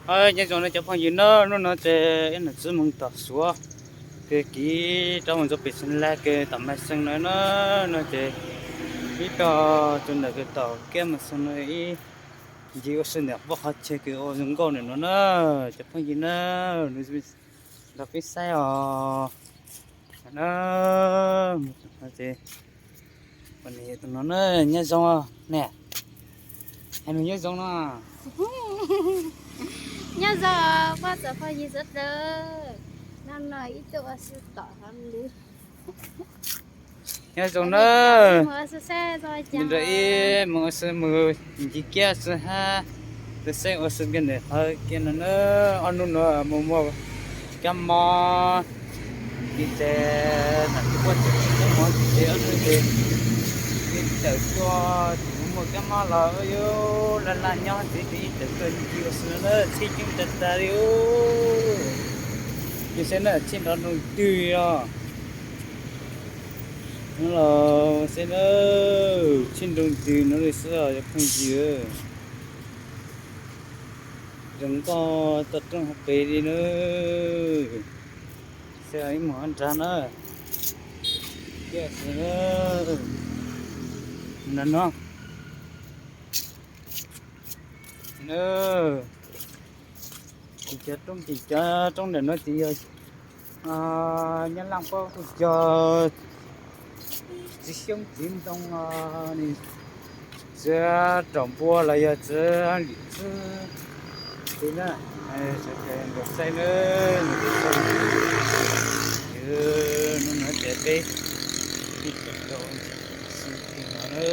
Nyob zoo no cov phooj ywg na, hnub no ces ib niam txiv mus tom Suav, ces kiv rov mus rau pem Xeev Las, ces tom Mas Xees no na, no ces ib co tus ntawm kws tom kiab Mas Xees no ib ncig ua si ntawm pem qhov chaw kws ua zoo nkauj ntawm no na, cov phooj ywg na, nrog peb saib os. Tus no na, nyob zoo ne, hais nws nyob zoo no. Nyob zoo pab txawm phooj ywg sawv daws, no no ib tug ua si tom hauv lwm. Nyob zoo na, ib mus ua si mus ncig kiab xwb hab, tus xeeb ua si kiag ntawm qhov kiag no na, ob hnub no mus muag kab mob, ces nam tsis puab tseem tsis kab mob ces ob hnub ces tawm tuaj tsis muaj kab mob los yuav laj laj nyob ntxiv ces ib tawm tuaj ncig ua si no na, txhij coob tag tag li. Ces saib na, txhij nrov nroo twg os. Los saib na, txhij nroo twg no li xwb os cov phooj ywg. Zoo nkauj toj roob hauv pes li na. Saib ib mus nrad na. Kiab xwb na. No no. Ces cov roob, ces cov roob ntawm no ces yog Nyab Laj paub kuj cog txiv xyoob txiv ntoo, txiv raum npua los yog txiv lim xwb. Tiv na, sawv daws nkaus saib na, hnub no ces peb ib tsoom nkauj ua si tim no na.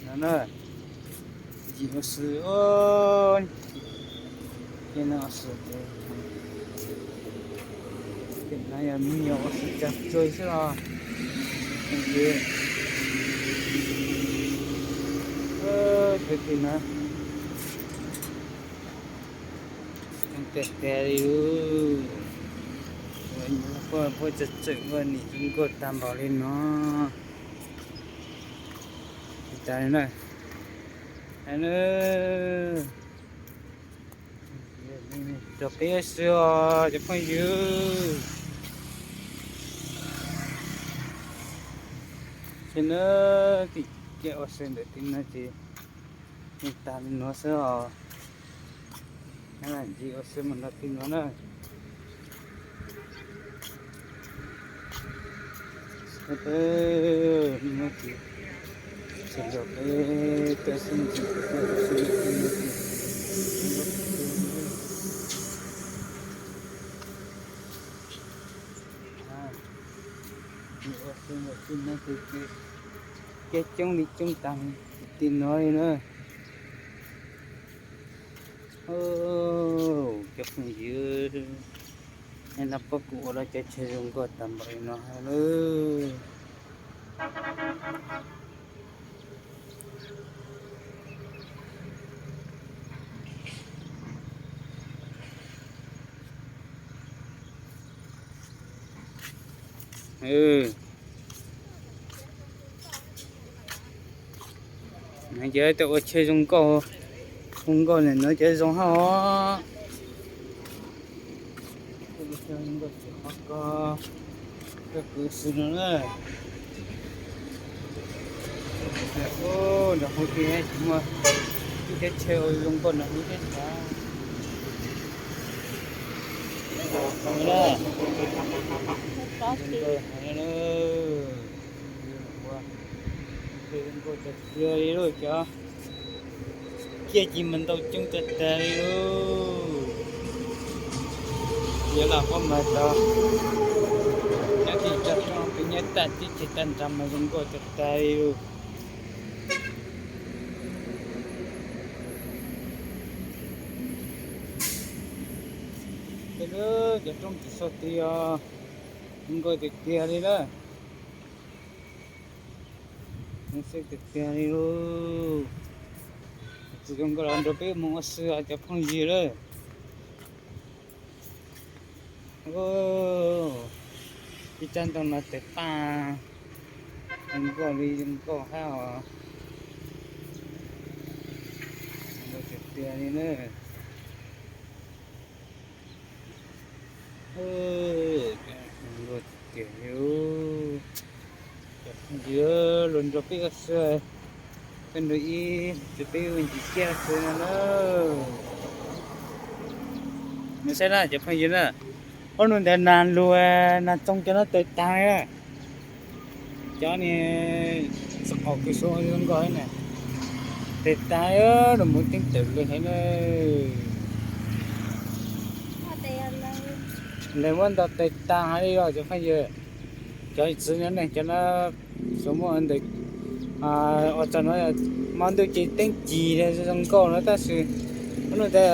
No na, yim ua si, ces no ua si, ces no yog me nyuam ua si tag tsuag xwb los, ces tim no coob tiag tiag li. Puab tseem tseem ua nim zoo nkauj tag npaum li no. Li tas li na. Rau peb ua si os cov phooj ywg. Ces na, tim kiab ua si ntawm tim no ces li tas li no xwb os. Ncig ua si mus nrog tim no na. Peb, peb, peb, peb, kiab coob li coob tag tim no li na. Cov phooj ywg, nej no puab kuj ua lawv cov chaw zoo nkauj tag npaum li no hab lawm. Cov ua chaw zoo nkauj, zoo nkauj ntawm no cov zoo hab os. Zoo nkauj tseem qhov ko, koj kws xwb no na. Nram hauv tseem muaj ib cov chaw ua zoo nkauj nram hauv teb chaws. Zoo nkauj heev na. Zoo nkauj tiag tiag li lauj cov. Kiab ces mas ntau coob tag tag li lauj. Yuav lam qhuab mas tau, nyob tim toj roob peb nyob tag teb chaws tag nrho mas zoo nkauj tag tag li lauj. Cov roob tim saum tid os, zoo nkauj tiag tiag li lawm. Zoo siab tiag tiag li lauj. Tsis zoo nkauj los nrog peb mus ua si os cov phooj ywg lauj. Ib tsob ntoo no tes paj zoo nkauj li zoo nkauj hab os. Li na, luag tiag li. Cov phooj ywg, luag nrog peb ua si, peb nrog ib tug peb ua ncig kiab xwb no na. Nws saib na cov phooj ywg na, ob nus ntawd nas lug nas tsoo cov no tawg tag li na. Cov ni tsis qaum kws suav zoo nkauj na, tawg tag li, nws mus teeb tawm li heev na. Lawv muab ntaus tawg tag li os cov phooj ywg. Cov txiv no ne, cov no xuas muaj ntawm ua tsaug no, hmo ntuj ces teeb cig zoo nkauj no tab sis ob nus ntawd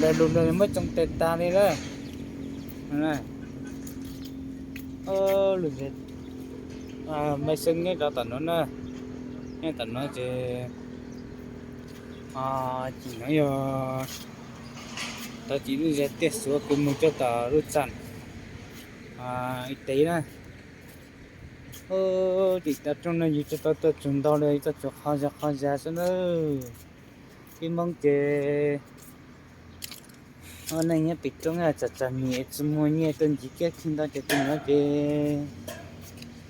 lawv lug lawv muab tsoo tawg tag li na. Lub, Maiv Xeeb nyob rau tom no na, nyob tom no ces cim no yog tau cim lub zag tiaj xuav kws mus rau tom lub txaj ib teg na. Ces tau rooj no yus tsis tau tuaj txug ntau li, tsuas qhov zag qhov zag xwb na. Peb Hmoob ces ua neej nyob pem roob txom txom nyem tsis muaj nyiaj tuaj ncig kiab khi ntau ces tus no ces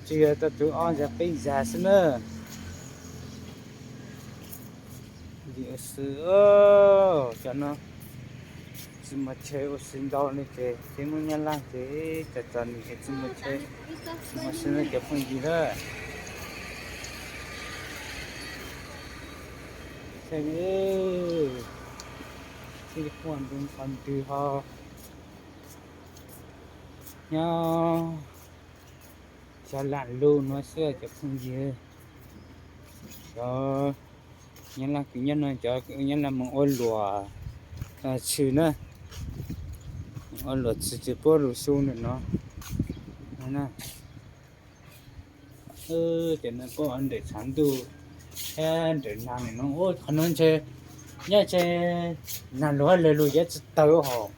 tsuas yog tau tus ob zag peb zag xwb na. Ua si, cov no tsis muaj chaw ua si ntau li ces peb Hmoob Nyab Laj ces txom txom nyem tsis muaj chaw ua si na cov phooj ywg na. Saib, tib quaj nroo qhov ntws ho nyob xyov lam lug no xwb cov phooj ywg. Cov Nyab Laj kws nyob no cov Nyab Laj mus ua luam tshwm na, ua luam tshwm ces puab lug xyu ntawm no na. Ces no puab ua ntawm tshav ntuj thiab ntawm nag ntawm no, qhov no ntshe nyob ntshe nag lug lawv lug yav tsis tawg hos.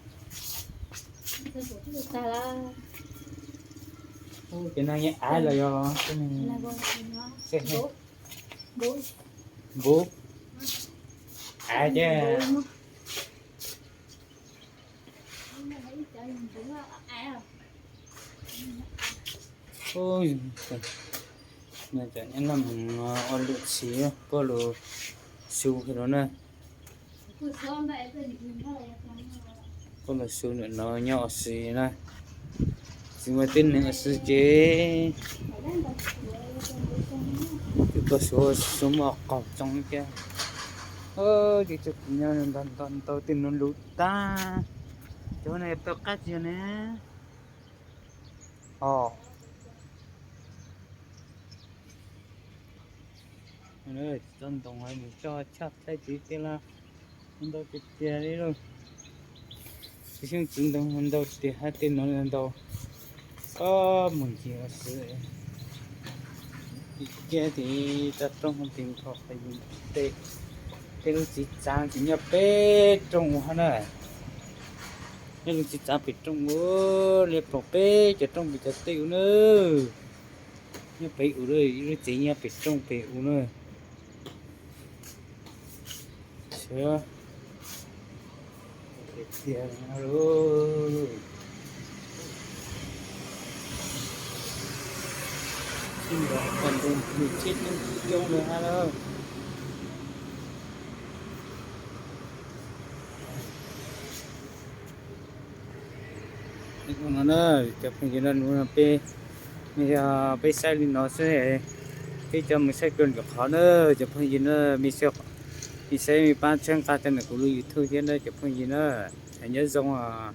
Ces no yeej av los yog npub, av ces Nyab Laj mus ua luam tshwm puab lug xyu no na. Puab lug xyu ntawm no nyob ua si na. Tsis muaj tib neeg ua si ces tsuas tuaj xyu, xyu muaj qaug tsoo thiab. Ces tug kws nyob ntau ntau tej no lug tag, cov no tau qab tsi ne. Os, tsis tau ntoo mus tso tshaj thaij txiv tej laj ntau tiag tiag li lauj. Tsis xyoob txiv ntoo ntau tiag hab tej no ntau. Mus ncig ua si kiag ces tau rooj tis nrho qhov yus tej, tej lub txiv txav ces nyob pem rooj u hab na. Nyob lub txiv txav pem rooj u, li pom peb cov rooj pem cov tej u na. Nyob pem u, ib lub txiv nyob pem rooj pem u na. Sawv tiag no lauj. Sib nrog qhov ntoo nws tsheb coob coob li hab lauj. No na, cov phooj ywg, no peb, yog peb saib li no xwb, peb coj mus saib dua lwm qhov na cov phooj ywg na. Mej saib mej pab txhawb nqa rau ntawm kuv lub YouTube thiab na cov phooj ywg na. Nyob zoo os.